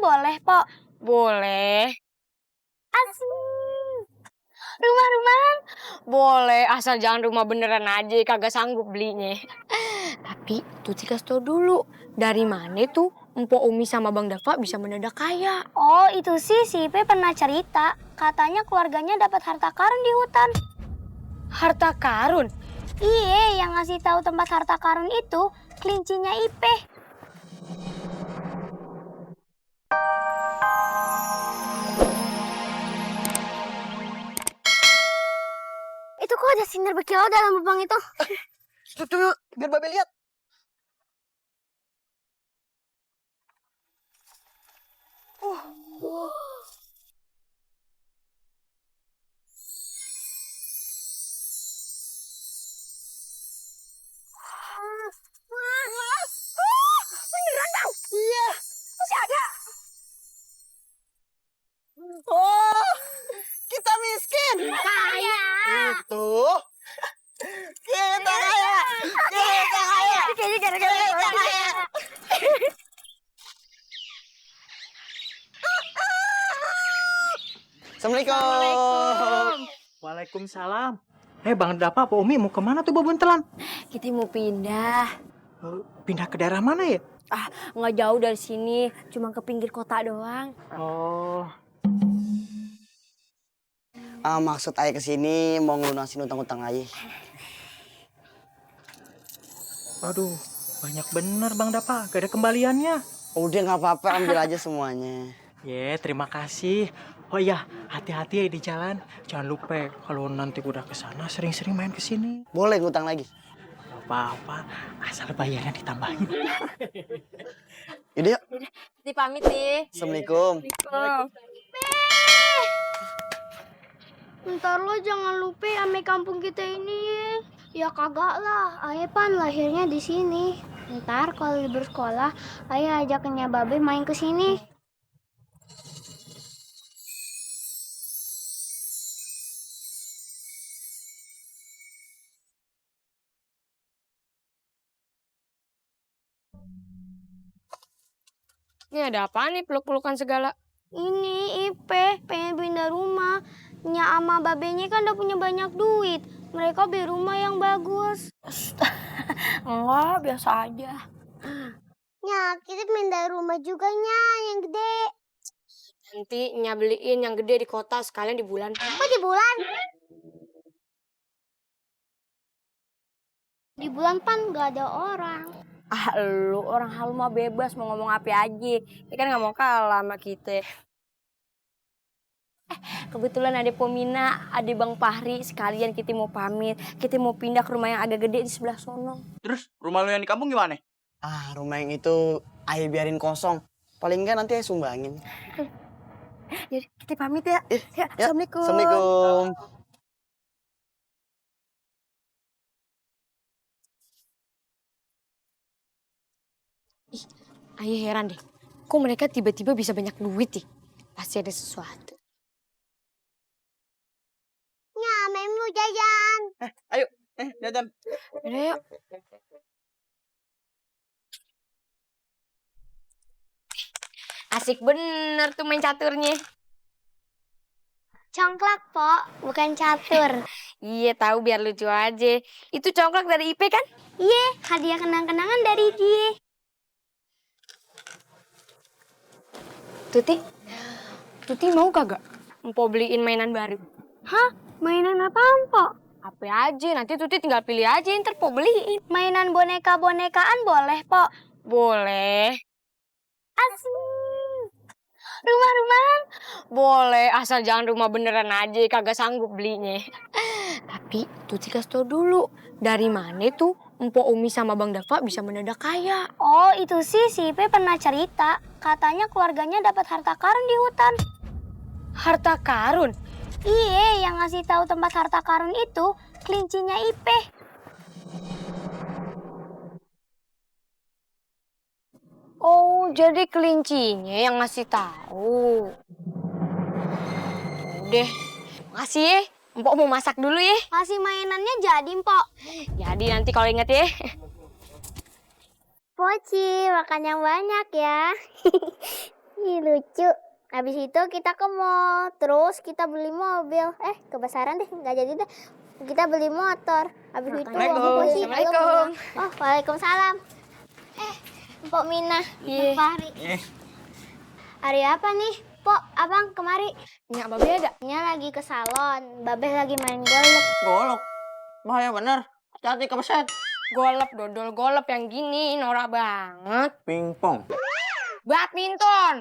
boleh, Pok? Boleh. Asik. Rumah-rumahan? Boleh, asal jangan rumah beneran aja, kagak sanggup belinya. Tapi Tuti kasih tau dulu, dari mana tuh Mpok Umi sama Bang Dava bisa mendadak kaya? Oh, itu sih si Ipe pernah cerita. Katanya keluarganya dapat harta karun di hutan. Harta karun? Iya, yang ngasih tahu tempat harta karun itu kelincinya Ipe. Itu kok ada sinar berkilau dalam lubang itu? Tuh, biar Babe lihat. Beneran, Bang? Iya. Masih ada? Oh, kita miskin. Kaya. Itu. Kita kaya. Kita kaya. Kayaknya gara-gara Kita kaya. Assalamualaikum. Waalaikumsalam. Bang Dava, Pak Umi mau kemana tuh babontelan? Kita mau pindah. Pindah ke daerah mana ya? Nggak jauh dari sini, cuma ke pinggir kota doang. Oh, Maksud Ayah kesini mau ngelunasin utang-utang Ayah. aduh, banyak bener Bang Dava, gak ada kembaliannya. Udah nggak apa-apa, ambil aja semuanya. Terima kasih. Oh iya, hati-hati ya di jalan. Jangan lupa kalau nanti udah kesana sering-sering main kesini. Boleh ngutang lagi. Gak apa-apa, asal bayarnya ditambahin. Yaudah yuk. Kita pamit nih. Assalamualaikum. Ntar lo jangan lupa ame kampung kita ini. Ya kagak lah, Ayah pan lahirnya di sini. Ntar kalau libur sekolah, Ayah ajaknya Babe main ke sini. Ini ada apa nih peluk-pelukan segala? Ini Ipe pengen pindah rumah. Nya ama babenya kan udah punya banyak duit. Mereka beli rumah yang bagus. Enggak, biasa aja. Nya, kita pindah rumah juga Nya, yang gede. Nanti Nya beliin yang gede di kota sekalian di bulan. Kok di bulan? Di bulan pan gak ada orang. Lu orang halu mah bebas mau ngomong apa aja. Dia kan nggak mau kalah sama kita. Kebetulan ada Pomina, ada Bang Fahri, sekalian kita mau pamit. Kita mau pindah ke rumah yang agak gede di sebelah sono. Terus rumah lu yang di kampung gimana? Rumah yang itu Ayah biarin kosong. Paling enggak nanti Ayah sumbangin. Jadi kita pamit ya. Ya, Assalamualaikum. Assalamualaikum. Ayah heran deh, kok mereka tiba-tiba bisa banyak duit nih? Pasti ada sesuatu. Nya, Mem mau jajan. Ayo, jajan. Udah yuk. Asik bener tuh main caturnya. Congklak, Pok, bukan catur. Iya tahu biar lucu aja. Itu congklak dari IP kan? Iya, hadiah kenang-kenangan dari dia. Tuti mau kagak? Empok beliin mainan baru. Hah? Mainan apaan, Pok? Apa aja, nanti Tuti tinggal pilih aja, ntar Pok beliin. Mainan boneka-bonekaan boleh, Pok? Boleh. Asik. Rumah-rumahan? Boleh, asal jangan rumah beneran aja, kagak sanggup belinya. Tapi Tuti kasih tau dulu, dari mana tuh Mpok Umi sama Bang Dava bisa mendadak kaya? Oh, itu sih si Ipe pernah cerita. Katanya keluarganya dapat harta karun di hutan. Harta karun? Iya, yang ngasih tahu tempat harta karun itu kelincinya Ipe. Oh, jadi kelincinya yang ngasih tahu. Udah, makasih ya. Mpok mau masak dulu ya. Ngasih mainannya jadi, Mpok. Jadi nanti kalau inget ya. Poci, makan yang banyak ya. Ih, lucu. Habis itu kita ke mall, terus kita beli mobil. Kebesaran deh, nggak jadi deh. Kita beli motor. Habis itu Assalamualaikum. Oh, waalaikumsalam. Mpok Mina, Iya. Bang Fahri. Hari apa nih? Pok, abang kemari. Nyak babe ada? Nya lagi ke salon, babeh lagi main golf. Golok. Bahaya bener. Hati-hati kebeset. Golep, dodol golep yang gini, norak banget. Pingpong. Badminton.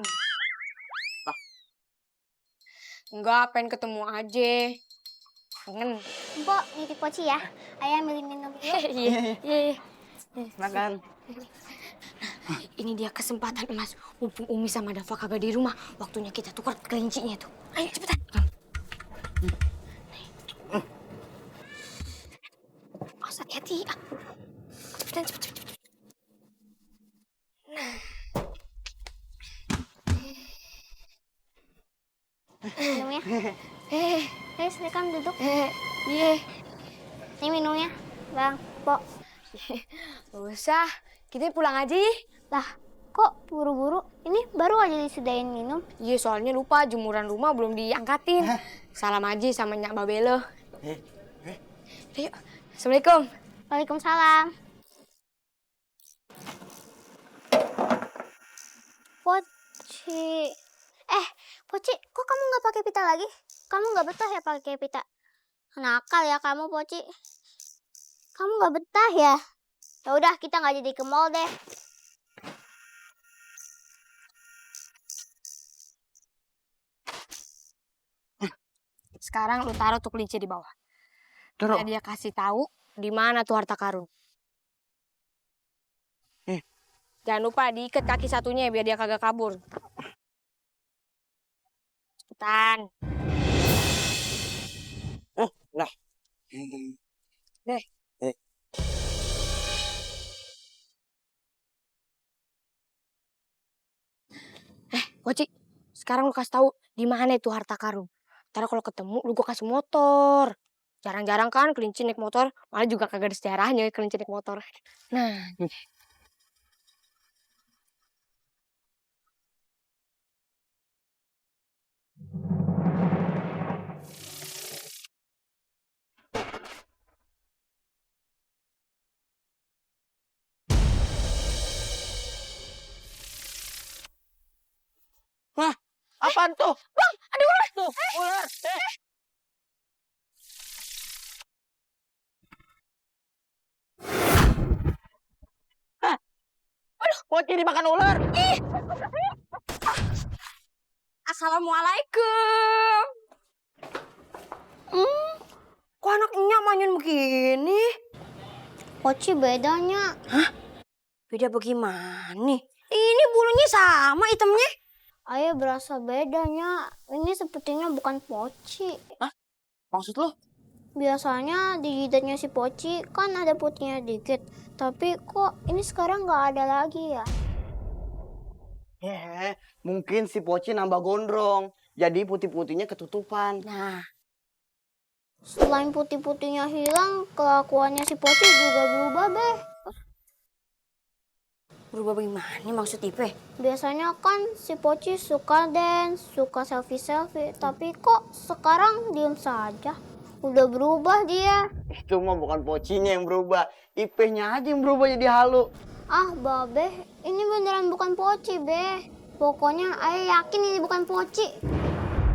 Enggak, pengen ketemu aja. Kangen. Mpok, nitip poci ya. Ayah ambilin minum dulu. Iya. Makan. Ini dia kesempatan emas. Mumpung Umi sama Dafa kagak di rumah. Waktunya kita tukar kelincinya tuh. Ayo cepetan. Awas hati-hati. Cepetan, cepet. Minumnya. Silakan duduk. Iya. Ini minumnya, Bang. Pok. Gak usah. Kita pulang aja ya. Lah, kok buru-buru? Ini baru aja disediain minum. Iya, soalnya lupa jemuran rumah belum diangkatin. Salam aja sama Nyak Babelo. Ayo. Assalamualaikum. Waalaikumsalam. Poci. Poci, kok kamu nggak pakai pita lagi? Kamu nggak betah ya pakai pita? Nakal ya kamu, Poci. Kamu nggak betah ya? Ya udah, kita nggak jadi ke mall deh. Sekarang lu taruh tuh kelinci di bawah. Taruh. Nah, dia kasih tahu di mana tuh harta karun. Jangan lupa diikat kaki satunya biar dia kagak kabur. Cepetan. Nah. Deh. Poci, sekarang lu kasih tahu di mana itu harta karun. Ntar kalau ketemu lu gua kasih motor. Jarang-jarang kan kelinci naik motor, malah juga kagak ada sejarahnya kelinci naik motor. Nah, Apaan tuh? Bang, ada ular. Tuh, ular. Aduh, Poci dimakan ular. Assalamualaikum. Kok anaknya manyan begini? Poci bedanya. Beda bagaimana? Ini bulunya sama hitamnya. Ayah berasa bedanya. Ini sepertinya bukan Poci. Maksud lu? Biasanya di jidatnya si Poci kan ada putihnya dikit. Tapi kok ini sekarang nggak ada lagi ya? Mungkin si Poci nambah gondrong. Jadi putih-putihnya ketutupan. Nah, Selain putih-putihnya hilang, kelakuannya si Poci juga berubah, Beh. berubah bagaimana maksud Ipe? Biasanya kan si Poci suka dance, suka selfie-selfie. Tapi kok sekarang diem saja? Udah berubah dia. Itu mah bukan Pocinya yang berubah. IP-nya aja yang berubah jadi halu. Ah, Babe, ini beneran bukan Poci, Beh. Pokoknya ayah yakin ini bukan Poci.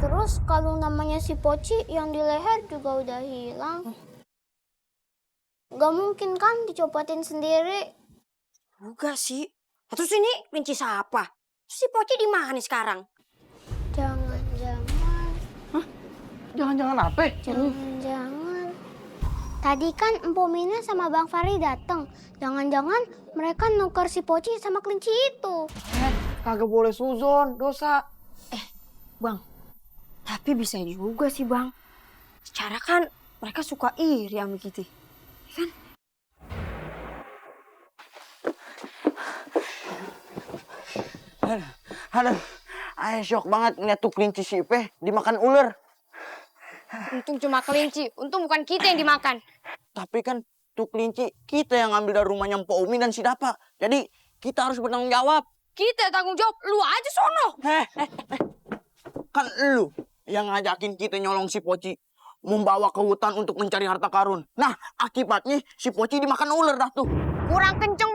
Terus kalau namanya si Poci yang di leher juga udah hilang. Gak mungkin kan dicopotin sendiri. Enggak sih. Terus ini kelinci siapa? Si Poci di mana sekarang? Jangan-jangan, Jangan-jangan apa? jangan-jangan. Tadi kan Empok Mina sama Bang Fahri datang. Jangan-jangan mereka nuker si Poci sama kelinci itu. Kagak boleh suzon, dosa. Bang, tapi bisa juga sih Bang. Secara kan mereka suka iri sama kita. Kan? Aduh, ayah shock banget ngeliat tuh kelinci si Ipe dimakan ular. Untung cuma kelinci, untung bukan kita yang dimakan. Tapi kan tuh kelinci kita yang ngambil dari rumahnya Mpok Umi dan si Dapa. Jadi kita harus bertanggung jawab. Kita tanggung jawab, lu aja sono. Kan lu yang ngajakin kita nyolong si Poci. Membawa ke hutan untuk mencari harta karun. Nah, akibatnya si Poci dimakan ular dah tuh. Kurang kenceng